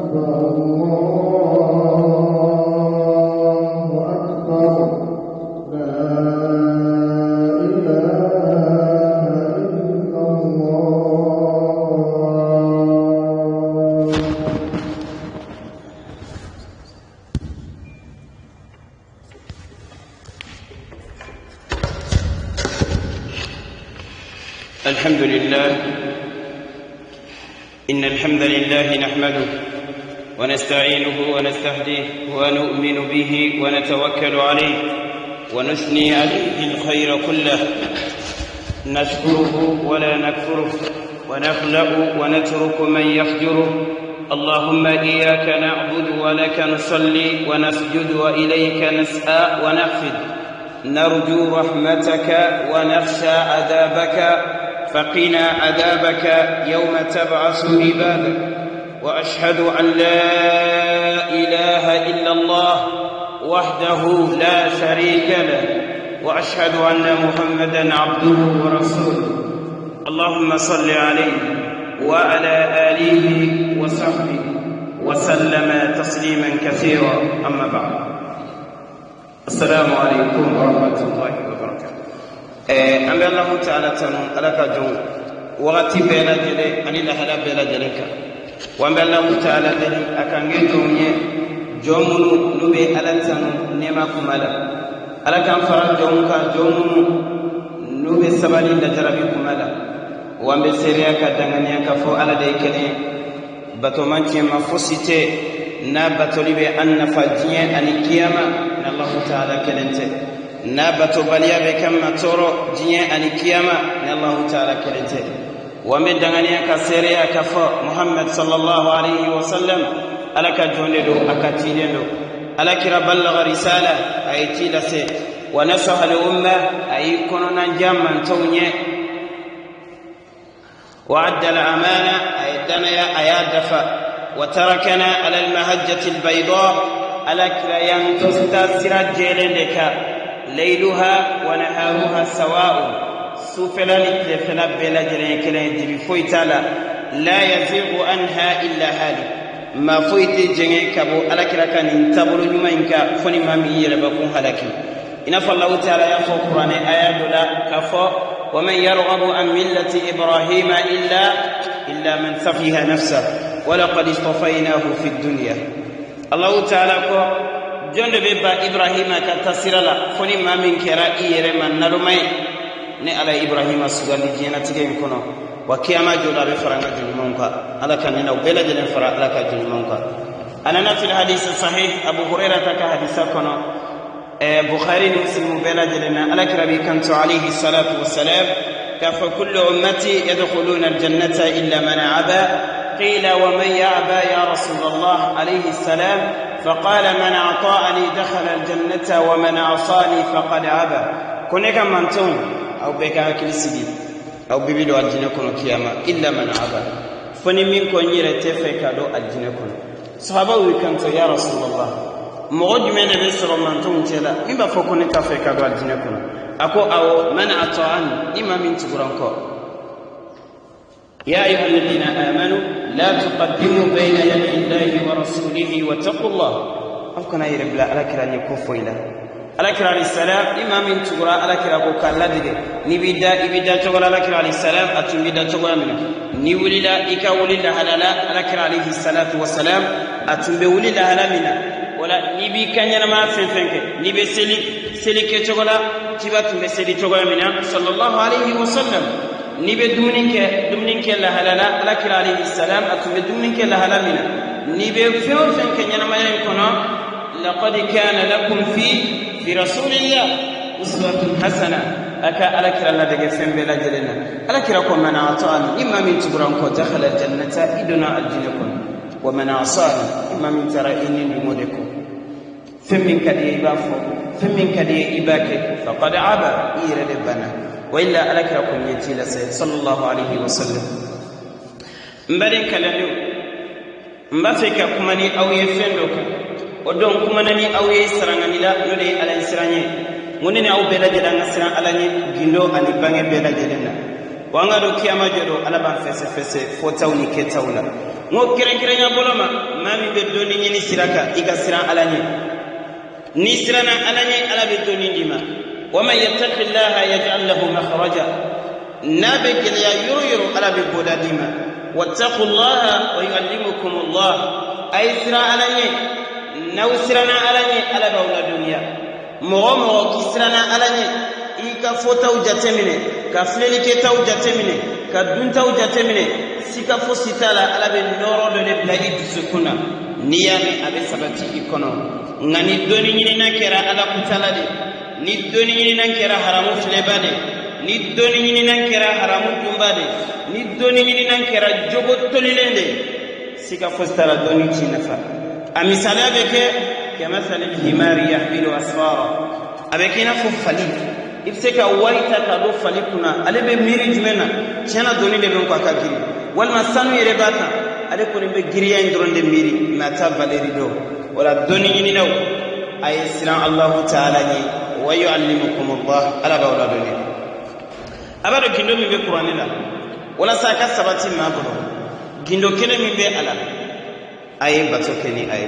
أكبر الله أكبر لا إله إلا الله. الحمد لله، إن الحمد لله نحمده ونستعينه ونستهديه ونؤمن به ونتوكل عليه ونثني عليه الخير كله، نشكره ولا نكفره، ونخلأ ونترك من يفجره. اللهم إياك نعبد ولك نصلي ونسجد وإليك نسعى ونحفد، نرجو رحمتك ونخشى عذابك، فقنا عذابك يوم تبعث عبادك. واشهد ان لا اله الا الله وحده لا شريك له، واشهد ان محمدا عبده ورسوله. اللهم صل عليه وعلى اله وصحبه وسلم تسليما كثيرا. اما بعد، السلام عليكم ورحمه الله وبركاته. An bɛ Alahu taala tanu, Ala ka jɔnw, wagati bɛɛ lajɛlen ani lahala bɛɛ lajɛlen kan. Wa an bɛ Alahu taala deli a k'an kɛ jɔnw ye, jɔn minnu n'u bɛ Ala tanu nɛɛma kuma la. Ala k'an fara jɔnw kan, jɔn minnu n'u bɛ sabali lajarabi kuma la. Wa an bɛ seereya ka danganiya k'a fɔ Ala de ye kelen ye, batoma tiɲɛma fosi tɛ n'a batoli bɛ an nafa diɲɛ ani kiyama ni Alahu taala kelen tɛ, n'a batobaliya bɛ k'an ma tɔɔrɔ diɲɛ ani kiyama ni Alahu taala kelen tɛ. Wa an bɛ danganiya ka seereya k'a fɔ Muhammad sallallahu alaihi wa sallam Ala ka jɔn de don, a ka ciden don. Ala kira ballaga risala, a ye ci lase, wa nasaha al umma, a y'i kɔnɔnanja mantɔnw ɲɛ, وأدى الأمانة، أي الدنيا أي دفا، وتركنا على المهجة البيضاء، على كريان تستسر جيلندك، ليلها ونهارها سواء، سفلا لتلفلا بلا جلين كلين دبي فويتالا، لا يزيغ عنها إلا هالك. ما فويت جنge kabo ala kira kan nin taabolo ɲuman in kan fo ni maa min yɛrɛ bakun halaki. I n'a fɔ Allahu taala y'a fɔ kuranɛ aya dɔ la k'a fɔ: ومن يرغب عن ملة إبراهيم إلا من سفه نفسه ولقد اصطفيناه في الدنيا. الله تعالى ko jɔn de bɛ ban Ibrahima ka taasira la fo ni maa min kɛra i yɛrɛ ma naloma ye? Ne Ala ye Ibrahima sugandi diɲɛnatigɛ in kɔnɔ, wa kiyama jɔ la a bɛ fara an ka jɔn ɲumanw kan. Ala ka ne n'aw bɛɛ lajɛlen fara Ala ka jɔn ɲumanw kan. A nana fil hadisi sahih, Abu Hurairata ka hadisa kɔnɔ, Bukhari ni Muslimu bɛɛ lajɛlen na, Ala kira b'i kanto alayhi salatu wasalam k'a fɔ: kullu ummati yadkhuluna aljannata illa man aba. قيل: ومن يأبى يا رسول الله عليه السلام؟ فقال: من أطاعني دخل الجنة ومن عصاني فقد أبى. Ko ne ka mantonw, aw bɛɛ ka hakili sigi, aw bɛɛ bɛ don alijinɛ kɔnɔ kiyama, illa man aba, fo ni min ko n yɛrɛ tɛ fɛ ka don alijinɛ kɔnɔ. Sahabaw y'i kanto: ya Rasulallah, mɔgɔ jumɛn de bɛ sɔrɔ mantonw cɛ la min b'a fɔ ko ne t'a fɛ ka don alijinɛ kɔnɔ? A ko: awɔ, man ata'ani, ni maa min tugura n kɔ. يا أيها الذين آمنوا لا تقدموا بين يدي الله ورسوله واتقوا الله. Aw kana yɛrɛ bila Ala kira ɲɛ ko foyi la. Ala kira alayhi salam, ni maa min tugura Ala kira ko k'a ladege, n'i b'i da, i b'i da cogo la Ala kira alayhi salam a tun b'i da cogoya min na. N'i wulila, i ka wuli lahala la Ala kira alayhi salatu wasalam a tun bɛ wuli lahala min na. Wala n'i b'i ka ɲɛnamaya fɛn fɛn kɛ, n'i bɛ seli, seli kɛcogo la ciba tun bɛ seli cogoya min na sallallahu alayhi wa sallam. N'i bɛ dumuni kɛ, dumuni kɛ lahala la Ala kira alayhi salam a tun bɛ dumuni kɛ lahala min na. N'i bɛ fɛn o fɛn kɛ ɲɛnamaya in kɔnɔ, laqad kana lakum fi rasulillah uswatun hasana, a ka Ala kira ladege fɛn bɛɛ lajɛlen na. Ala kira ko: man ata'ani, ni maa min tugura n kɔ, dakhala jannata, i donna aljinɛ kɔnɔ, wa man asani, ni maa min taara i ni dungo de kɔ, fɛn min ka di ye i b'a fɔ, fɛn min ka di ye i b'a kɛ, faqad aba, i yɛrɛ de banna. Wa illa Ala kira ko ɲɛ t'i lase sallallahu alayhi wa sallam. N baden kalandenw, n b'a fɛ ka kuma ni aw ye fɛn dɔ kan. O don kumana ni aw ye sarangani la, n'o de ye Ala ye siran ye. N ko ne ni aw bɛɛ lajɛlen an ka siran Ala ɲɛ gindo ani bange bɛɛ lajɛlen na. Wa an ka don kiyama jɔ don, Ala b'an fɛsɛfɛsɛ fɔtaw ni kɛtaw la. N ko kɛrɛnkɛrɛnya bolo ma, maa min bɛ dɔnni ɲini sira kan, i ka siran Ala ɲɛ. N'i siranna Ala ɲɛ, Ala bɛ dɔnni d'i ma. Wa man yattaqillaha yaj'al lahu makhraja. N'a bɛ gɛlɛya yɔrɔ yɔrɔ, Ala bɛ bɔda d'i ma. Wattaqullaha wa yu'allimukumullah. A ye siran Ala ɲɛ. N'aw siranna Ala ɲɛ, Ala b'aw ladɔnniya. Mɔgɔ o mɔgɔ k'i siranna Ala ɲɛ, i ka fɔtaw jateminɛ, ka filɛlikɛtaw jateminɛ, ka duntaw jateminɛ, sika fosi t'a la, Ala bɛ nɔɔrɔ dɔ de bila i dusukun na. N'i y'a mɛn, a bɛ sabati i kɔnɔ. Nka ni dɔnni ɲinina kɛra Ala kutala de, ni dɔnni ɲinina kɛra haramu filɛba de, ni dɔnni ɲinina kɛra haramu dunba de, ni dɔnni ɲinina kɛra jogo tolilen de, sika fosi t'a la, dɔnni t'i nafa. A misaliya bɛ kɛ kamathali himari yahmilu asfara. A bɛ kɛ i n'a fɔ fali. I bɛ se ka wari ta k'a don fali kunna, ale bɛ miiri jumɛn na? Tiɲɛ na, doni de bɛ n kɔ, a ka girin, walima sanu yɛrɛ b'a kan, ale kɔni bɛ giriya in dɔrɔn de miiri, mɛ a t'a valeri dɔn. O la, dɔnni ɲininaw, a ye siran Alahu taala ɲɛ. Wa yu'allimukumullah, Ala b'aw ladɔnniya. A b'a dɔn gindo min bɛ kuranɛ la, walasa a ka sabati maa bolo, gindo kelen min bɛ a la, a ye bato kɛ ni a ye.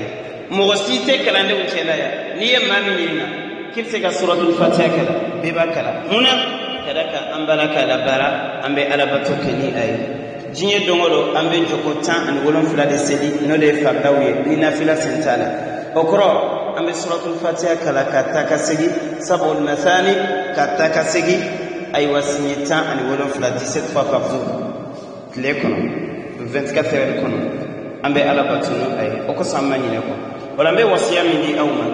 Mɔgɔ si tɛ kalandenw cɛla yan, n'i ye maa min ɲininka k'i bɛ se ka suratul fatiha kalan, bɛɛ b'a kalan. Mun na? Ka d'a kan an b'a la k'a labaara, an bɛ ala bato kɛ ni a ye. Diɲɛ don o don, an bɛ jɔko 17 de seli, n'o de ye faridaw ye, ni nafila sen t'a la. O kɔrɔ, an bɛ suratul fatiha kalan ka taa ka segin, sabul masani ka taa ka segin, ayiwa, siɲɛ 17, 17 fois par jour, tile kɔnɔ, 24 heures kɔnɔ, an bɛ ala bato n'o a ye. O kosɔn, an ma ɲinɛ kɔ. O la, n bɛ wasiya min di aw ma,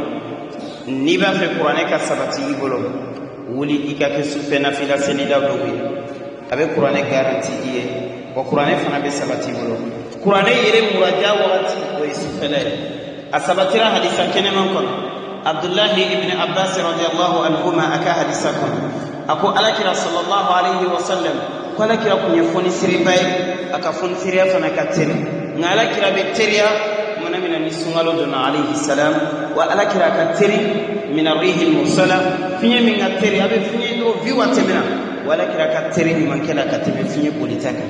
n'i b'a fɛ kuranɛ ka sabati i bolo, wuli i ka kɛ sufɛ nafila selila dɔw ye. A bɛ kuranɛ garanti i ye, wa kuranɛ fana bɛ sabati i bolo. Kuranɛ yɛrɛ muraja wagati, o ye sufɛla ye. A sabatira hadisa kɛnɛman kɔnɔ, Abdullahi ibn Abbas radiyallahu anhuma a ka hadisa kɔnɔ, a ko alakira sallallahu alaihi wa sallam ko alakira kun ye fɔnisiriba ye, a ka fɔnisiriya fana ka teri. Nka alakira bɛ teriya kumana min na ni sunkalo donna, alayhi salam, wa alakira ka teri min arrihi mursala, fiɲɛ min ka teri, a bɛ fiɲɛ dɔrɔn vi wa tɛmɛna, wa alakira ka teri ɲumankɛ la ka tɛmɛ fiɲɛ bolita kan.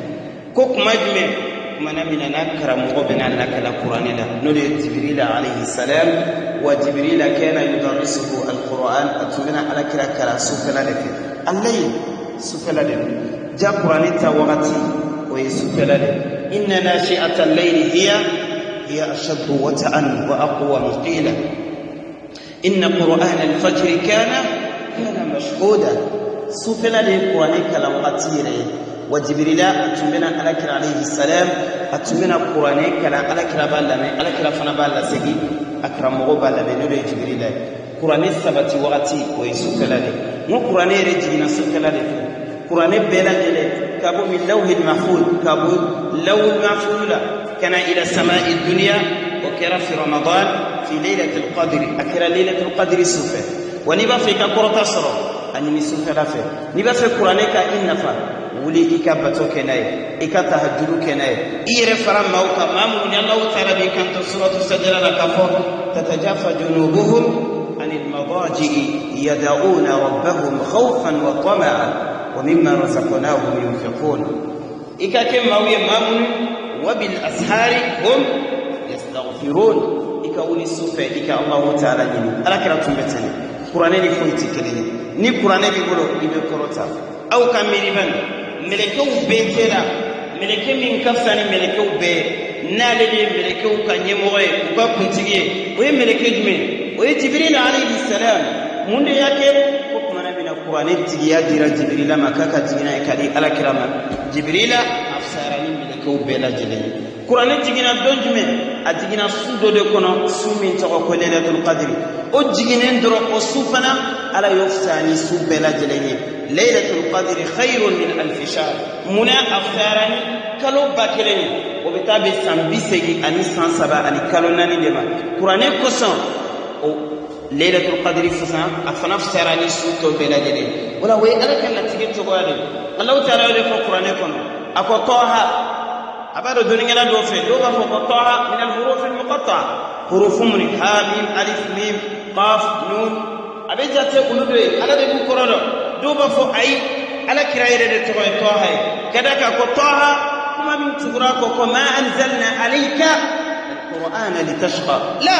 Ko kuma jumɛn? Kumana min na n'a karamɔgɔ bɛna lakala kuranɛ la, n'o de ye Jibirila alayhi salam. Wa Jibirila kana yudarrisuhu alquran, a tun bɛna alakira kalan sufɛla de fɛ. Alayl, sufɛla de don. Ja kuranɛ ta wagati, o ye sufɛla de. Inna nashi'ata al-layli hiya ashaddu wata'an wa aqwa qila, inna qur'ana al-fajri kana mashhuda. Sufɛla de ye kuranɛ kalan wagati yɛrɛ ye. Wa Jibirila, a tun bɛna alakira alayhi salam, a tun bɛna kuranɛ kalan, alakira b'a lamɛn, alakira fana b'a lasegin, a karamɔgɔ b'a lamɛn, n'o de ye Jibirila ye. Kuranɛ sabati wagati, o ye sufɛla de ye. N ko kuranɛ yɛrɛ jiginna sufɛla de fɛ. Kuranɛ bɛɛ lajɛlen, ka bɔ min lawhil mahfuz, ka bɔ lawhil mahfuz la ka na ila sama'i dunya, o kɛra fi Ramadan, fi laylatil qadri, a kɛra laylatil qadri sufɛ. Wa n'i b'a fɛ i ka kɔrɔta sɔrɔ, a ɲini sufɛla fɛ. N'i b'a fɛ kuranɛ ka i nafa, wuli i ka bato kɛ n'a ye, i ka tahajjudu kɛ n'a ye, i yɛrɛ fara maaw kan, maa minnu ni Alahu taala b'i kanto suratu sajada la k'a fɔ tatajafa junubuhum anil madaji'i yad'una rabbahum khawfan wa tama'a wa mimma razaqnahum yunfiqun. I ka kɛ maaw ye, maa minnu wa bil ashari hum yastaghfirun. I ka wuli su fɛ, i ka Alahu taala ɲini. Ala kira tun bɛ ten. Kuranɛ ni foyi tɛ kelen ye. Ni kuranɛ b'i bolo, i bɛ kɔrɔta. Aw ka miiri bani, mɛlɛkɛw bɛɛ cɛ la, mɛlɛkɛ min ka fisa ni mɛlɛkɛw bɛɛ ye, n'ale de ye mɛlɛkɛw ka ɲɛmɔgɔ ye, u ka kuntigi ye, o ye mɛlɛkɛ jumɛn? O ye Jibirila alayhi salam. Mun de y'a kɛ ko kumana min na kuranɛ tigiya dira Jibirila ma k'a ka jigin n'a ye k'a di alakira ma, Jibirila a fisayara ni mɛlɛkɛw bɛɛ lajɛlen ye? Kuranɛ jiginna don jumɛn? A jiginna su dɔ de kɔnɔ, su min tɔgɔ ko lailatul qadri. O jiginnen dɔrɔn, o su fana, Ala y'o fisaya ni su bɛɛ lajɛlen ye. Lailatul qadri khayrun min alfi shahr. Munna a fisayara ni kalo 1000 ye? O bɛ taa bɛn san 83 san ani kalo 4 de ma. Kuranɛ kosɔn, o lailatul qadri fisa, a fana fisayara ni su tɔ bɛɛ lajɛlen. O la, o ye Ala ka latigɛ cogoya de ye. Alahu taala y'o de fɔ kuranɛ kɔnɔ, a ko tɔha. A b'a dɔn dɔnnikɛla dɔw fɛ, dɔw b'a fɔ ko tɔha min al-huruf al-muqatta, hurufu mun? Ha mim alif mim qaf nun, a bɛ jate olu dɔ ye, Ala de b'u kɔrɔ dɔn. Dɔw b'a fɔ ayi, Ala kira yɛrɛ de tɔgɔ ye tɔha ye, ka d'a kan ko tɔha Kuma min tugura kɔ ko ma anzalna alayka alqur'ana litashqa la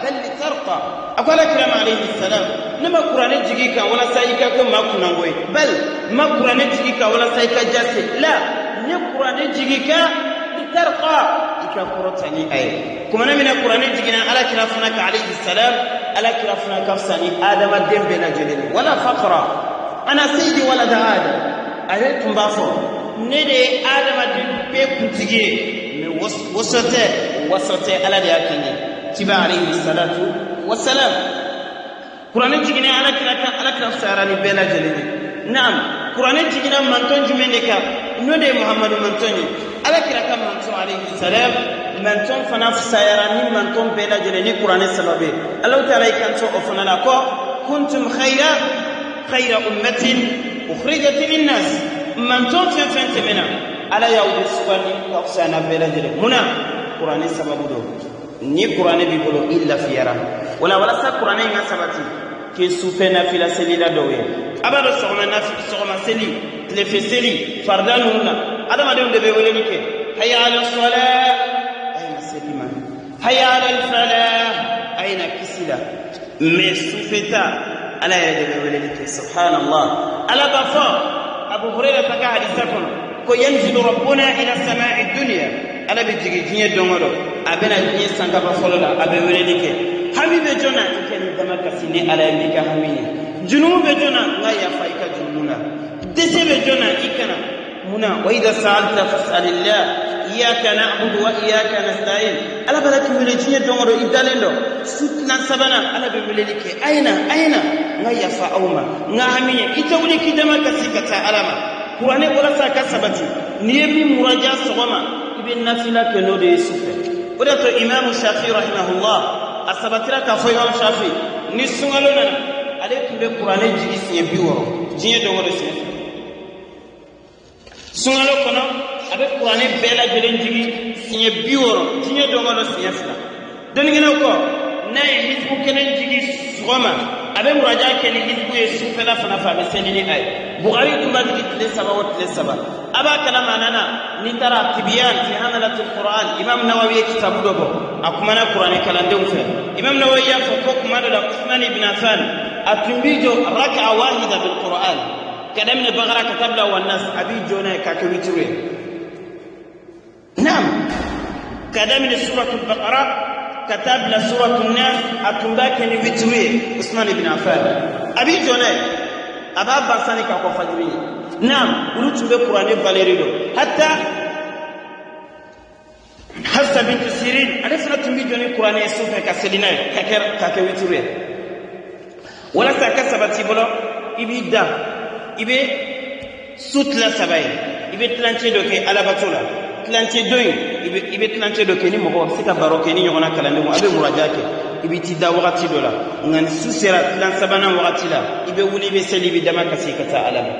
bal litarqa. A ko ala kira ma alayhi salam, ne ma kuranɛ jigi kan walasa i ka kɛ maa kunnango ye, bal n ma kuranɛ jigi kan walasa i ka jase la, n ye kuranɛ jigi kan litarqa, i ka kɔrɔta ni a ye. Kumana min na kuranɛ jiginna ala kira fana kan alayhi salam, ala kira fana ka fisa ni adamaden bɛɛ lajɛlen ye. Wala faqra ana sayyidi walada adam. A yɛrɛ tun b'a fɔ ne de ye adamaden bɛɛ kuntigi ye, mais waso tɛ, waso tɛ, ala de y'a kɛ n ye. Ciba alayhi salatu wasalam, kuranɛ jiginna ala kira kan, ala kira fisayara ni bɛɛ lajɛlen ye. Naam, kuranɛ jiginna mantɔn jumɛn de kan? N'o de ye Muhamadu mantɔn ye. Ala kira ka mantɔn alayhi salam, mantɔn fana fisayara ni mantɔn bɛɛ lajɛlen ni kuranɛ sababu ye. Alahu taala y'i kanto o fana la ko kuntum khayra ummatin ukhrijat linnas. Mantɔn fɛn fɛn tɛmɛna, ala y'aw de sugandi ka fisaya n'a bɛɛ lajɛlen. Mun na? Kuranɛ sababu don. Ni kuranɛ b'i bolo, i lafiyara. Wala walasa kuranɛ in ka sabati, k'i sufɛ nafila selila dɔw ye, a b'a dɔn sɔgɔma nafi, sɔgɔma seli, tilefɛ seli, farida ninnu na, adamadenw de bɛ weleli kɛ: hayya ala sɔlɛ, a ye na seli ma, hayya ala falah, a ye na kisi la. Mais sufɛ ta, ala yɛrɛ de bɛ weleli kɛ. Subhanallah, ala b'a fɔ Abu Hurairah ta ka hadisa kɔnɔ ko yanzilu rabbuna ila samai dunya. Ala bɛ jigin diɲɛ don o don, a bɛna diɲɛ sankaba fɔlɔ la, a bɛ weleli kɛ: hami bɛ jɔn na? I ka nin dama kasi ni ala ye, n'i ka hami ye. Junumu bɛ jɔn na? N ka yafa i ka junumu la. Dɛsɛ bɛ jɔn na? I kana mun na? Wa idha sa'alta fas'alillah, iyyaka na'budu wa iyyaka nasta'in. Ala b'a la k'i wele diɲɛ don o don, i dalen dɔ su tilan sabanan, ala bɛ weleli kɛ: a ye na, a ye na, n ka yafa aw ma, n ka hami ye. I tɛ wuli k'i dama kasi ka taa ala ma. Kuranɛ, walasa a ka sabati, n'i ye min muraja sɔgɔma, i bɛ nafila kɛ n'o de ye sufɛ. O de y'a to Imamu Shafi rahimahullah, a sabatira k'a fɔ Imamu Shafi, ni sunkalo nana, ale tun bɛ kuranɛ jigi siɲɛ 60 diɲɛ don o don, siɲɛ fila. Sunkalo kɔnɔ, a bɛ kuranɛ bɛɛ lajɛlen jigi siɲɛ 60 diɲɛ don o don, siɲɛ fila. Dɔnnikɛlaw kɔ, n'a ye hizbu kelen jigi sɔgɔma, a bɛ muraja kɛ ni hizbu ye sufɛla fana fɛ, a bɛ seli ni a ye. Bugari tun b'a jigi tile saba o tile saba. A b'a kalama, a nana n'i taara Tibiyan fi hamalati Quran, Imam Nawawi ye kitabu dɔ bɔ, a kumana kuranɛ kalandenw fɛ. Imam Nawawi y'a fɔ ko kuma dɔ la, Usman ibn Affan, a tun b'i jɔ raka'a wahida bil Quran, ka daminɛ Bakara ka taa bila Wannas, a b'i jɔ n'a ye k'a kɛ witiri ye. Naam, ka daminɛ Suratul Baqara ka taa bila Suratul Nas, a tun b'a kɛ ni witiri ye. Usman ibn Affan, a b'i jɔ n'a ye, a b'a ban sani k'a kɔ fajiri ye. Naam, olu tun bɛ kuranɛ valeur dɔn. Hatta Hafsa bintu Sirin, ale fana tun bɛ jɔ ni kuranɛ ye sufɛ ka seli n'a ye, ka kɛ witiri ye. Walasa a ka sabati i bolo, i b'i da, i bɛ su tila saba ye, i bɛ tilancɛ dɔ kɛ alabato la, tilancɛ dɔ in, i bɛ tilancɛ dɔ kɛ ni mɔgɔ bɛ se ka baro kɛ ni ɲɔgɔnna kalandenw, a bɛ muraja kɛ. I bɛ t'i da wagati dɔ la, nka ni su sera tilan sabanan wagati la, i bɛ wuli, i bɛ seli, i bɛ dama kasi ka taa ala ma.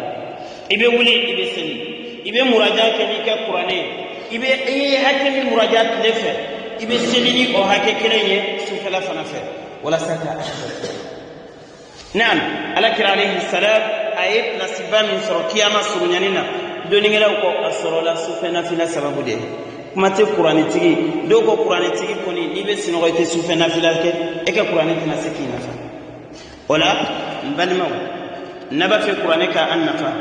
I bɛ wuli, i bɛ seli, i bɛ muraja kɛ n'i ka kuranɛ ye. I bɛ i ye hakɛ min muraja tile fɛ, i bɛ seli ni o hakɛ kelen ye sufɛla fana fɛ, walasa ka. Naam, alakira alayhi salam, a ye pilasiba min sɔrɔ kiyama surunyani na, dɔnnikɛlaw ko a sɔrɔla sufɛ nafila sababu de ye. Kuma tɛ kuranɛtigi. Dɔw ko kuranɛtigi kɔni, n'i bɛ sunɔgɔ, i tɛ sufɛ nafila kɛ, e ka kuranɛ tɛna se k'i nafa. O la, n balimaw, n'a b'a fɛ kuranɛ ka an nafa,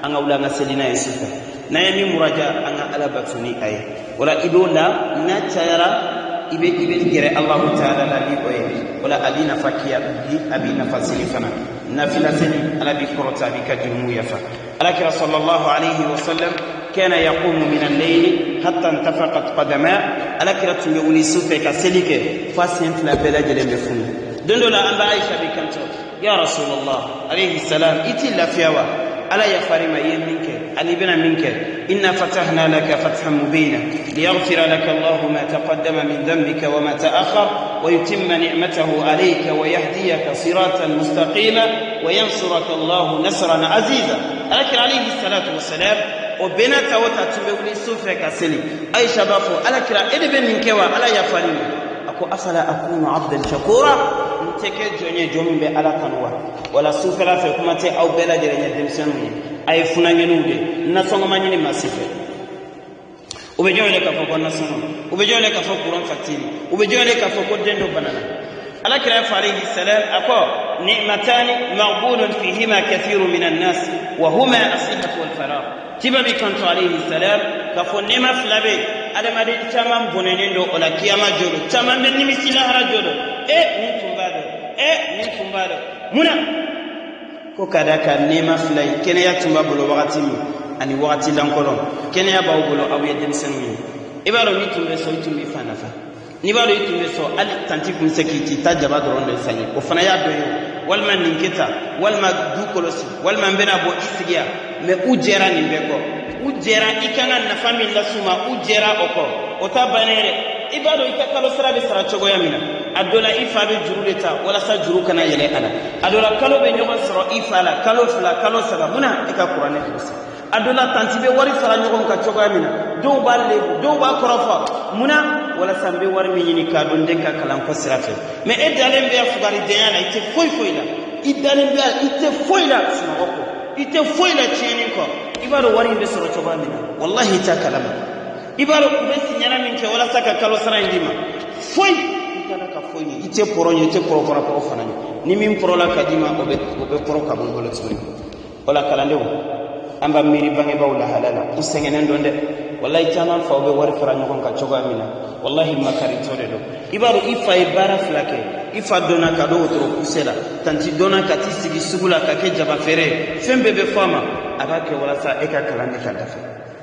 an ka wuli, an ka seli n'a ye sufɛ. N'an ye min muraja, an ka ala bato ni a ye. O la, i b'o la, n'a cayara, i bɛ gɛrɛ Alahu taala la ni o ye. O la, a b'i nafa kiya bi, a b'i nafa sini fana. Nafila seli, ala b'i kɔrɔta, a b'i ka jurumu yafa. Alakira sallallahu alayhi wa sallam kana yaqumu min al-layli hatta intafaqat qadama. Alakira tun bɛ wuli su fɛ ka seli kɛ f'a sen fila bɛɛ lajɛlen bɛ funu. Don dɔ la, an bɛ Aisha bi kanto: ya Rasulallah alayhi salam, i t'i lafiya wa? Ala yafari ma, i ye min kɛ ani i bɛna min kɛ. Inna fatahna laka fathan mubina liyaghfira laka Allahu ma taqaddama min dhanbika wa ma ta'akhkhar wa yutimma ni'matahu alayka wa yahdiyaka siratan mustaqima wa yansuraka Allahu nasran aziza. Alakira alayhi salatu wassalam, o bɛɛ n'a ta o ta, tun bɛ wuli su fɛ ka seli. Aisha b'a fɔ: alakira, e de bɛ nin kɛ wa? Ala yafari ma. A ko: afala akunu abdan shakura? N tɛ kɛ jɔn ye, jɔn min bɛ ala kanu wa? Wala sufɛla fɛ, kuma tɛ aw bɛɛ lajɛlen ye denmisɛnninw ye, a ye funankɛninw de, nasɔngɔ ma ɲini maa si fɛ. U bɛ jɔn wele k'a fɔ ko nasɔngɔ, u bɛ jɔn wele k'a fɔ kuran facture, u bɛ jɔn wele k'a fɔ ko den dɔ banana. Ala kira fɔ alayhi salam, a ko ni'matani maghbunun fihima kathiru min annas wa huma asihatu wal faragh. Ciba bi kanto alayhi salam k'a fɔ nɛɛma fila bɛ adamaden caman bɔnɛnen don o la kiyama jɔ don, caman bɛ nimisi lahara jɔ don. E nin tun b'a dɔn, e nin tun b'a dɔn. Mun na? Ko ka da kan nɛɛma fila ye, kɛnɛya tun b'a bolo wagati min ani wagati lankolon. Kɛnɛya b'aw bolo, aw ye denmisɛnninw ye. I b'a dɔn n'i tun bɛ so, i tun b'i fa nafa. N'i b'a dɔn i tun bɛ so, hali tanti tun bɛ se k'i ci taa jaba dɔrɔn de san ye, o fana y'a dɔ ye, walima nin kɛ tan, walima du kɔlɔsi, walima n bɛna bɔ i sigi yan. Mɛ u jɛra nin bɛɛ kɔ, u jɛra i kan ka nafa min las'u ma, u jɛra o kɔ. O ta bannen yɛrɛ, i b'a dɔn i ka kalo sara bɛ sara cogoya min na, a dɔ la i fa bɛ juru de ta walasa juru kana yɛlɛ a la. A dɔ la kalo bɛ ɲɔgɔn sɔrɔ i fa la, kalo 2, kalo 3. Mun na? I ka kuranɛ durusi. A dɔ la tanti bɛ wari fara ɲɔgɔn kan cogoya min na, dɔw b'a lebu, dɔw b'a kɔrɔfɔ. Mun na? Walasa n bɛ wari min ɲini k'a don den ka kalanko sira fɛ. Mɛ e dalen bɛ yan fugaridenya la, i tɛ foyi foyi la. I dalen bɛ yan, i tɛ foyi la sunɔgɔ kɔ, i tɛ foyi la tiɲɛni kɔ. I b'a dɔn wari in bɛ sɔrɔ cogoya min na, walahi i t'a kalama. I b'a dɔn u bɛ siɲɛna min kɛ walasa ka kalo sara in d'i ma, foyi i t'a la ka foyi ɲɛ. I tɛ pɔrɔ ɲɛ, i tɛ pɔrɔ fara pɔrɔ fana ɲɛ. Ni min pɔrɔla ka d'i ma, o bɛ pɔrɔ ka bɔ i bolo tuguni. O la kalandenw, an b'a miiri bangebaaw lahala la, u sɛgɛnnen don dɛ. Walahi, caman faw bɛ wari fara ɲɔgɔn kan cogoya min na, walahi makaritɔ de don. I b'a dɔn i fa ye baara fila kɛ. I fa donna ka don wotoro kuse la, tanti donna ka t'i sigi sugu la ka kɛ jaba feere ye. Fɛn bɛɛ bɛ fɔ a ma, a b'a kɛ walasa e ka kalan de ka dafa.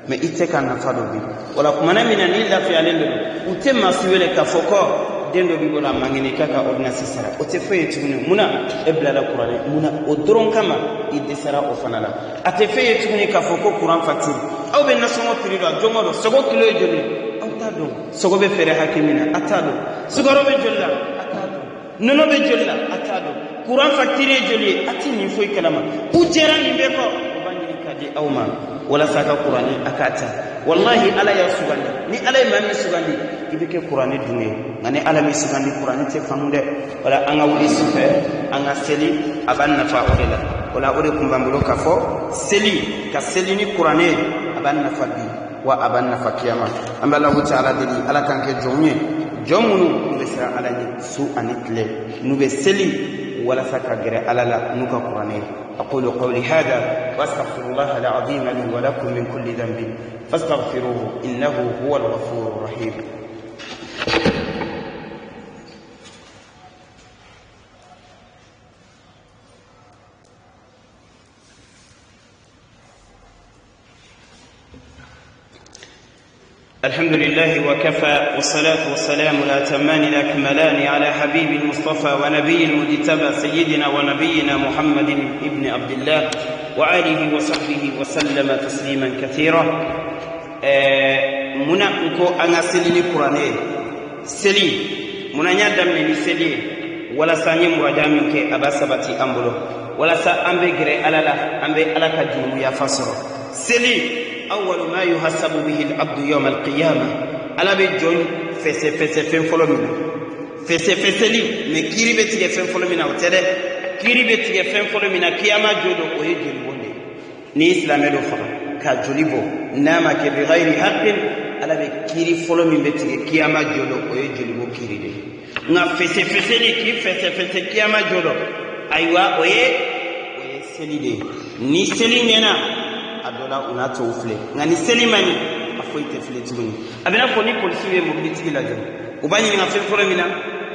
Mɛ i tɛ ka nafa dɔ bi wala kumana min na n'i lafiyalen de don, u tɛ maa si wele k'a fɔ ko den dɔ b'i bolo, a man kɛnɛ, i k'a ka ordonnance sara. O tɛ foyi ye tuguni. Mun na e bilala kuranɛ? Mun na o dɔrɔn kama i dɛsɛra o fana la? A tɛ foyi ye tuguni k'a fɔ ko kuran facture. Aw bɛ nasɔngɔ prix dɔn? Don o don sogo kilo ye joli ye, aw t'a dɔn. Sogo bɛ feere hakɛ min na, a t'a dɔn. Sukaro bɛ joli la, a t'a dɔn. Nɔnɔ bɛ joli la, a t'a dɔn. Kuran facture ye joli ye, a tɛ nin foyi kalama. U jɛra nin bɛɛ kɔ, u b'a ɲini k'a di aw ma walasa a ka kuranɛ a k'a ta. Walahi, Ala y'a sugandi. Ni Ala ye maa min sugandi, i bɛ kɛ kuranɛ dun ye. Nka ni Ala min sugandi, kuranɛ tɛ faamu dɛ. Wala an ka wuli su fɛ, an ka seli, a b'an nafa o de la. Wala o de tun b'an bolo k'a fɔ seli, ka seli ni kuranɛ ye, a b'an nafa bi wa a b'an nafa kiyama. An bɛ Alahu taala deli, Ala k'an kɛ jɔnw ye, jɔn minnu n'u bɛ siran Ala ɲɛ su ani tile, n'u bɛ seli walasa ka gɛrɛ Ala la n'u ka kuranɛ ye. أقول قولي هذا وأستغفر الله العظيم لي ولكم من كل ذنب فاستغفروه إنه هو الغفور الرحيم. الحمد لله وكفى، والصلاة والسلام الأتمان الأكملان على حبيب المصطفى ونبي المجتبى، سيدنا ونبينا محمد ابن عبد الله وآله وصحبه وسلم تسليما كثيرا. Mun na n ko an ka seli ni kuranɛ ye? Seli, mun na n y'a daminɛ ni seli ye? Walasa an ye muraja min kɛ, a b'a sabati an bolo, walasa an bɛ gɛrɛ Ala la, an bɛ Ala ka jurumu yafa sɔrɔ. Seli, awwalu ma yuhasabu bihi al-abdu yawm al-qiyamah. Ala bɛ jɔn fɛsɛfɛsɛ fɛn fɔlɔ min na, fɛsɛfɛsɛli mɛ, kiiri bɛ tigɛ fɛn fɔlɔ min na, o tɛ dɛ. Kiiri bɛ tigɛ fɛn fɔlɔ min na kiyama jɔ don, o ye jolibɔn de ye. N'i ye silamɛ dɔ faga ka joli bɔ, n'a ma kɛ bi ghayri haqqin, Ala bɛ kiiri fɔlɔ min bɛ tigɛ kiyama jɔ don, o ye jolibɔ kiiri de ye. Nka fɛsɛfɛsɛli, k'i fɛsɛfɛsɛ kiyama jɔ don, ayiwa, o ye seli de ye. Ni seli ɲɛna, a dɔ la u n'a tɔw filɛ. Nka ni seli ma ɲɛ, a foyi tɛ filɛ tuguni. A bɛ n'a fɔ ni polisiw ye mobilitigi lajɔ, u b'a ɲininka fɛn fɔlɔ min na,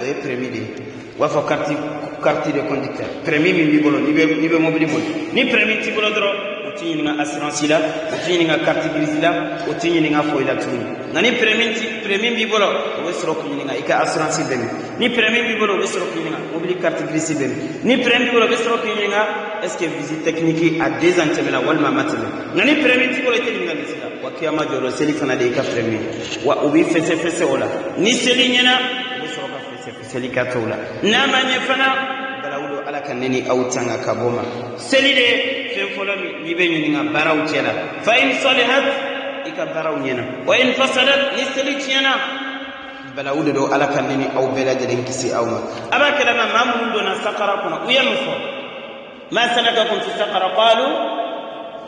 o ye permis de ye. U b'a fɔ carte de conducteur, permis min b'i bolo n'i bɛ mobili boli. Ni permis t'i bolo dɔrɔn, u t'i ɲininka assurance la, u t'i ɲininka carte grise la, u t'i ɲininka foyi la tuguni. Nka ni permis b'i bolo, u bɛ sɔrɔ k'i ɲininka i ka assurance bɛ min. Ni permis b'i bolo, u bɛ sɔrɔ k'i ɲininka mobili carte grise bɛ min. Ni permis b'i bolo, u bɛ sɔrɔ k'i ɲininka est ce que visite technique a 2 ans tɛmɛna walima a ma tɛmɛ. Nka ni permis t'i bolo, i tɛ ɲininka nin si la. Wa kiyama jɔyɔrɔ, seli fana de y'i ka permis ye, wa u b'i fɛsɛfɛsɛ o la. Ni seli ɲɛna, u bɛ sɔrɔ ka fɛsɛfɛsɛli ka t'o la. N'a ma ɲɛ fana, balawu don. Ala ka ne ni aw tanga ka bɔ ma. Seli de fɛn fɔlɔ min n'i bɛ ɲininka baaraw cɛ la. Fa in salihat, i ka baaraw ɲɛna, wa in fasadat, ni seli tiɲɛna, balawu de don. Ala ka ne ni aw bɛɛ lajɛlen kisi aw ma. A b'a kɛlɛma maa minnu donna sakara kɔnɔ, u ye mun fɔ? Ma salakakum fi sakara? Qalu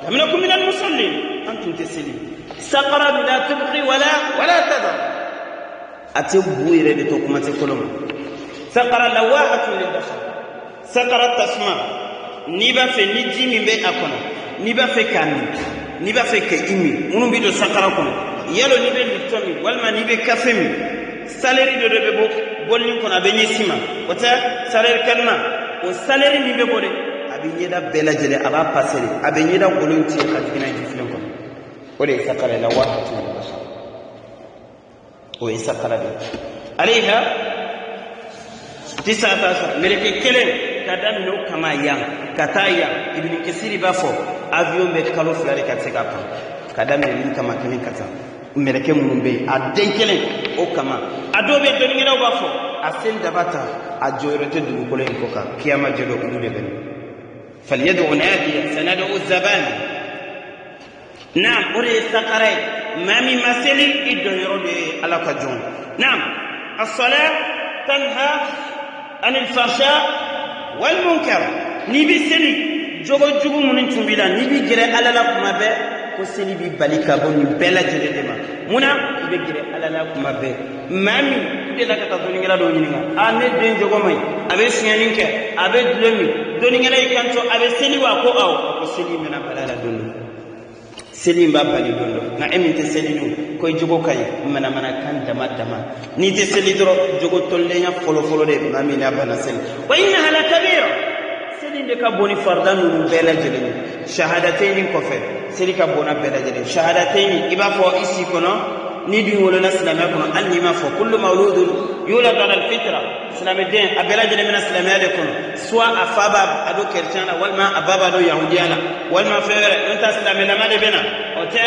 lam nakum min almusallin. An tun tɛ seli. Sakara dun la tubqi wala tadar, a tɛ bu yɛrɛ de to, kuma tɛ kolo ma. Sakara lawahatun lil bashar. Sakara tasuma, n'i b'a fɛ ni ji min bɛ a kɔnɔ, n'i b'a fɛ k'a min, n'i b'a fɛ ka i min, minnu bɛ don sakara kɔnɔ yalo, n'i bɛ lipton min walima n'i bɛ kafe min, saleri dɔ de bɛ bɔ bɔlini kɔnɔ, a bɛ ɲɛsin ma, o tɛ saleri kalima. O saleri min bɛ bɔ de, a bɛ ɲɛda bɛɛ lajɛlen, a b'a pase de, a bɛ ɲɛda golo tigɛ ka jigin n'a ye jifilen kɔnɔ. O de ye sakara ye, lawahatun lil bashar, o ye sakara de ye. Alayha tisata ashar, meleke kelen ka daminɛ o kama yan ka taa yan. Ibini Kesiri b'a fɔ avion bɛ kalo 2 de ka se ka pan ka daminɛ nin kama kelen ka taa mɛlɛkɛ minnu bɛ yen, a den kelen o kama. A dɔw bɛ, dɔnnikɛlaw b'a fɔ a sen daba ta, a jɔyɔrɔ tɛ dugukolo in kɔ kan. Kiyama jɔ don, olu de bɛ falyad'u nadiya sanad'u zabani. Naam, o de ye sakara ye. Maa min ma seli, i donyɔrɔ de ye, Ala ka jɔn. Naam, as-sala tanha anil fahsha wal munkar. N'i bɛ seli, jogo jugu minnu tun b'i la, n'i bɛ gɛrɛ Ala la kuma bɛɛ, ko seli b'i bali ka bɔ nin bɛɛ lajɛlen de ma. Mun na? I bɛ gɛrɛ Ala la kuma bɛɛ. Maa min i delila ka taa dɔnnikɛla dɔw ɲininka: a ne den jogo man ɲi, a bɛ sonyɛni kɛ, a bɛ dulɔ min. Dɔnnikɛla y'i kanto: a bɛ seli wa? Ko awɔ. A ko seli mɛna bala la don dɔ, seli in b'a bali don dɔ. Nka e min tɛ seli dun, ko i jogo ka ɲi, manamanakan dama dama. N'i tɛ seli dɔrɔn, jogo tɔlilenya fɔlɔfɔlɔ de, maa min n'a banna seli. Wa innaha la kabira, seli de ka bon ni farida ninnu bɛɛ lajɛlen ye. Shahadatayni kɔfɛ, seli ka bon n'a bɛɛ lajɛlen. Shahadatayni, i b'a fɔ i si kɔnɔ, n'i dun wolola silamɛya kɔnɔ, hali n'i m'a fɔ, kullu mawludun yulad ala alfitra. Silamɛden a bɛɛ lajɛlen bɛna silamɛya de kɔnɔ, soit a fa b'a a don chrétien la, walima a ba b'a don yahudiya la, walima fɛn wɛrɛ n'o tɛ, silamɛlama de bɛ na. O tɛ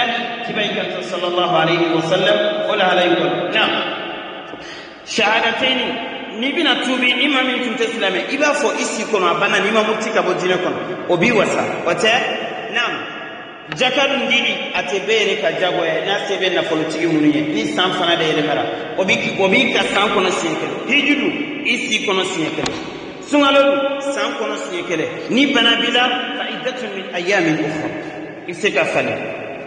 kiba in kanto sallallahu alayhi wa sallam o lahala in kɔnɔ. Naam, shahadatayni, n'i bɛna tuubi, ni maa min tun tɛ silamɛ, i b'a fɔ i si kɔnɔ, a banna. N'i ma muruti ka bɔ diinɛ kɔnɔ, o b'i wasa, o tɛ. Naam, jaka dun dili, a tɛ bɛɛ yɛrɛ ka jagoya, n'a se bɛ nafolotigi minnu ye. Ni san fana de yɛlɛmara, o b'i ka san kɔnɔ siɲɛ kelen. Hiji dun, i si kɔnɔ siɲɛ kelen. Sunkalo dun, san kɔnɔ siɲɛ kelen. Ni bana b'i la, fa iddatun min ayamin ukhra, i bɛ se ka falen.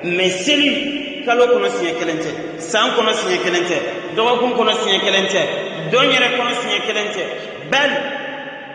Mɛ seli, kalo kɔnɔ siɲɛ kelen tɛ, san kɔnɔ siɲɛ kelen tɛ, dɔgɔkun kɔnɔ siɲɛ kelen tɛ, don yɛrɛ kɔnɔ siɲɛ kelen tɛ, bal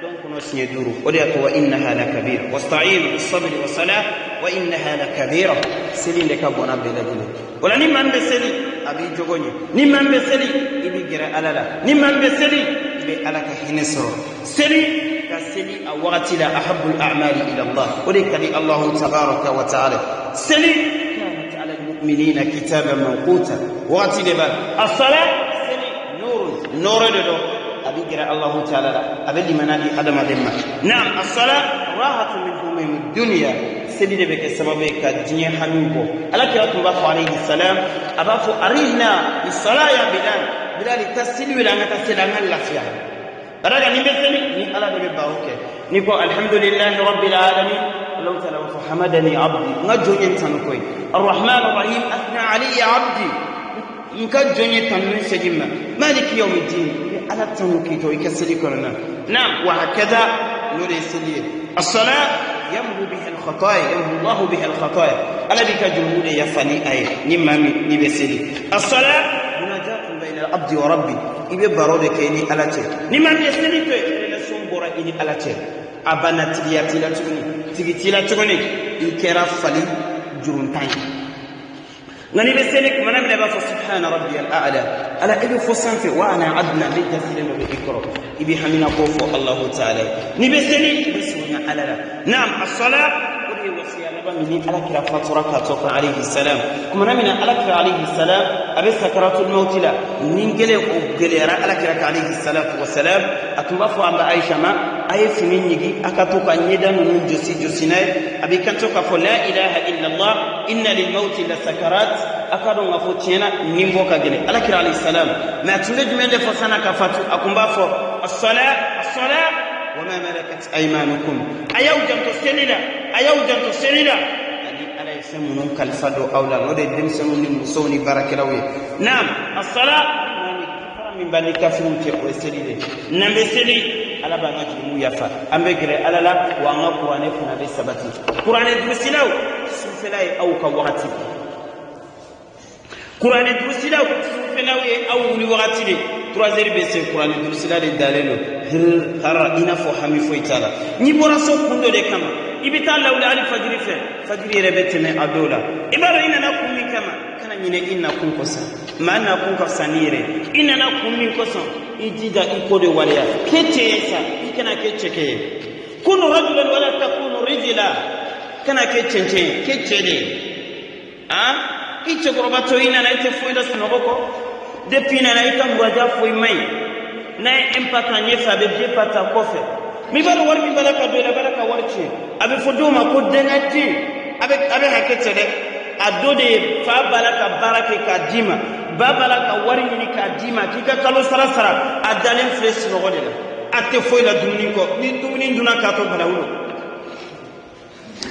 don kɔnɔ siɲɛ duuru. O de y'a to wa innaha la kabira, wasta'inu bisabri wa salah wa innaha la kabira. Seli de ka bon n'a bɛɛ lajɛlen. O la, ni maa min bɛ seli, a b'i jogo ɲɛ. Ni maa min bɛ seli, i bɛ gɛrɛ Ala la. Ni maa min bɛ seli, i bɛ Ala ka hinɛ sɔrɔ. Seli, ka seli a wagati la, ahabbul a'mali ila Allah, o de ka di Allahu tabaraka wa ta'ala. Seli kanat ala almu'minina kitaban mawquta, wagati de b'a la. As-salat, seli, nurun, nɔɔrɔ de don, a bɛ gɛrɛ Allahu ta'ala la, a bɛ limana di adamaden ma. Naam, as-salat rahatu min humumi dunya, seli de bɛ kɛ sababu ye ka diɲɛ hamiw bɔ. Ala kira tun b'a fɔ alayhi salam, a b'a fɔ: arihna bisala ya Bilal. Bilal, ta seli wele, an ka taa seli, an ka lafiya. Ka d'a kan ni bɛ seli, ni Ala de bɛ baro kɛ. N'i ko alhamdulillahi rabbil alamin, Allahu ta'ala b'a fɔ: hamadani abdi, n ka jɔn ye n tanu koyi. Arrahman arrahim, athna alayya abdi, n ka jɔn ye tanu segin ma. Maliki yawmiddin, i bɛ Ala tanu k'i to i ka seli kɔnɔna. Naam, wa hakada, n'o de ye seli ye. As-salat yamhu biha al-khataya, yamhu Allahu biha al-khataya, Ala b'i ka jurumu de yafa ni a ye, ni maa min n'i bɛ seli. As-salat munajatun bayna al-abdi wa rabbi, i bɛ baro de kɛ ni Ala cɛ. Ni maa min ye seli to yen, relation bɔra i ni Ala cɛ, a banna, tigiya t'i la tuguni, tigi t'i la tuguni, i kɛra fali juruntan ye. Nka n'i bɛ seli, kumana min na i b'a fɔ subhana rabbi al-a'la, Ala, i bɛ fɔ sanfɛ, wa ana adna, ne jasilen dɔ bɛ i kɔrɔ, i bɛ hamina ko fɔ Allahu ta'ala. N'i bɛ seli, i bɛ surunya Ala la. Naam, as-salat, o de ye wasiya laban min ni Ala kira fatura k'a to kan alayhi salam. Kumana min na Ala kira alayhi salam a bɛ sakaratul mawti la, ni gɛlɛn o gɛlɛyara Ala kira kan alayhi salatu wa salam, a tun b'a fɔ an ba Aisha ma: a ye fini ɲigi, a ka to ka ɲɛda ninnu josi josi n'a ye. A b'i kanto k'a fɔ: la ilaha illallah, inna lil mawti la sakarat. A ka dɔn k'a fɔ tiɲɛna nin bɔ ka gɛlɛn Ala kira alayhi salam. Mɛ a tun bɛ jumɛn de fɔ san'a ka fatu? A tun b'a fɔ: as-sala, as-sala wa ma malakat aymanukum. A y'aw janto seli la, a y'aw janto seli la, ani Ala ye fɛn minnu kalifa don aw la, n'o de ye denmisɛnninw ni musow ni baarakɛlaw ye. Naam, as-sala min b'an ni kafiriw cɛ, o ye seli de. N'an bɛ seli, Ala b'an ka jurumu yafa, an bɛ gɛrɛ Ala la, wa an ka kuranɛ fana bɛ sabati. Kuranɛ durusilaw, sufɛla ye aw ka wagati. Kuranɛ durusila sufɛlaw ye aw wuli wagati de, 3 heures bɛ se, kuranɛ durusila de dalen don hir hara, i n'a fɔ hami foyi t'a la. N'i bɔra so kun dɔ de kama, i bɛ taa lawuli hali fajiri fɛ, fajiri yɛrɛ bɛ tɛmɛ a dɔw la. I b'a dɔn i nana kun min kama, kana ɲinɛ i nakun kɔ sa. Maa nakun ka fisa n'i yɛrɛ. I nana kun min kosɔn, i jija i k'o de waleya. Kɛ cɛ ye sa, i kana kɛ cɛkɛ ye. Kunu rajulan wala takunu rijila, kana kɛ cɛncɛn ye, kɛ cɛ de ye. A i cɛkɔrɔba to, i nana, i tɛ foyi la sunɔgɔ kɔ. Depuis i nana, i ka muraja foyi man ɲi. N'a ye un pas ta ɲɛfɛ, a bɛ deux pas ta kɔfɛ. Mais i b'a dɔn wari min b'a la ka don i la, a b'a la ka wari tiɲɛ. A bɛ fɔ dɔw ma ko dangaden. A bɛ hakɛ cɛ dɛ. A dɔ de ye, fa b'a la ka baara kɛ k'a d'i ma, ba b'a la ka wari ɲini k'a d'i ma k'i ka kalo sara sara. A dalen filɛ sunɔgɔ de la, a tɛ foyi la dumuni kɔ. Ni dumuni dunna k'a to balawu.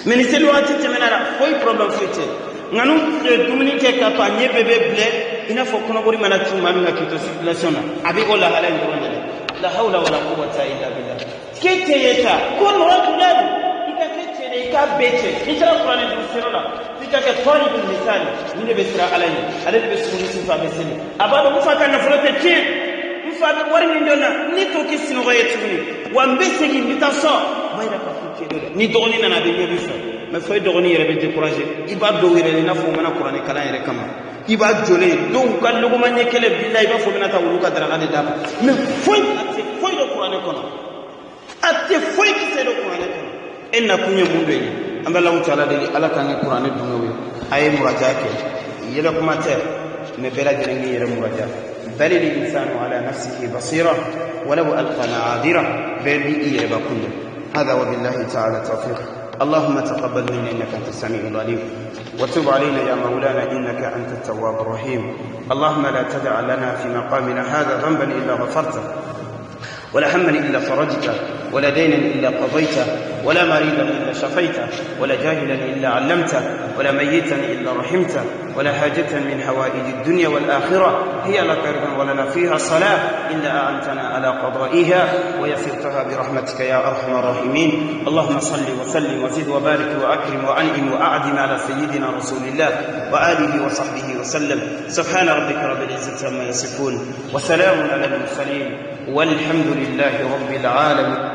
Mais ni seli waati tɛmɛna la, foyi problème foyi tɛ. Nka n'u ye dumuni kɛ k'a to, a ɲɛ bɛɛ bɛ bilen, i n'a fɔ kɔnɔbori mana cun maa min kan k'i to circulation na, a bɛ o lahala in dɔrɔn de la. La hawla wala quwwata illa billah. K'e cɛ ye ta ko rajulan, i ka kɛ cɛ de, i k'a bɛɛ cɛ. N'i taara kuranɛ durusiyɔrɔ la, f'i ka kɛ talibul misali. Nin de bɛ siran Ala ɲɛ, ale de bɛ suguri su fɛ, a bɛ seli, a b'a dɔn n fa ka nafolo tɛ tiɲɛ, n fa bɛ wari min dɔn na, ne t'o kɛ sunɔgɔ ye tuguni, wa n bɛ segin, n bɛ taa so. O b'a yira k'a fɔ cɛ dɔ dɛ. Ni dɔgɔnin nana, a bɛ ɲɛ b'i fɛ, mais fo i dɔgɔnin yɛrɛ bɛ décourager. I b'a dɔw yɛrɛ i n'a fɔ u mana kuranɛ kalan yɛrɛ kama, i b'a jɔlen dɔw ka logoma ɲɛ kelen bila, i b'a fɔ u bɛna taa wulu ka daraka de d'a ma. Mais foyi, a tɛ foyi dɔn kuranɛ kɔnɔ, a tɛ foyi kisɛ dɔn kuranɛ kɔnɔ. E nakun ye mun dɔ ye? An bɛ Alahu taala deli, Ala k'an kɛ kuranɛ dungew ye. A ye muraja kɛ, yɛlɛ kuma tɛ, mais bɛɛ lajɛlen k'i yɛrɛ muraja. Bal l'insanu ala nafsihi basira walau alqa ma'adira. Bɛɛ b'i yɛrɛ bakun dɔn. هذا وبالله تعالى التوفيق. اللهم تقبل منا انك انت السميع العليم، وتب علينا يا مولانا انك انت التواب الرحيم. اللهم لا تدع لنا في مقامنا هذا ذنبا الا غفرته، ولا هما الا فرجته، ولا دينا الا قضيته، ولا مريضا الا شفيته، ولا جاهلا الا علمته، ولا ميتا الا رحمته، ولا حاجة من حوائج الدنيا والآخرة هي لك رضا ولنا فيها صلاح إلا أعنتنا على قضائها ويسرتها برحمتك يا أرحم الراحمين. اللهم صل وسلم وزد وبارك وأكرم وأنعم وأعدم على سيدنا رسول الله وآله وصحبه وسلم. سبحان ربك رب العزة عما يصفون، وسلام على المرسلين، والحمد لله رب العالمين.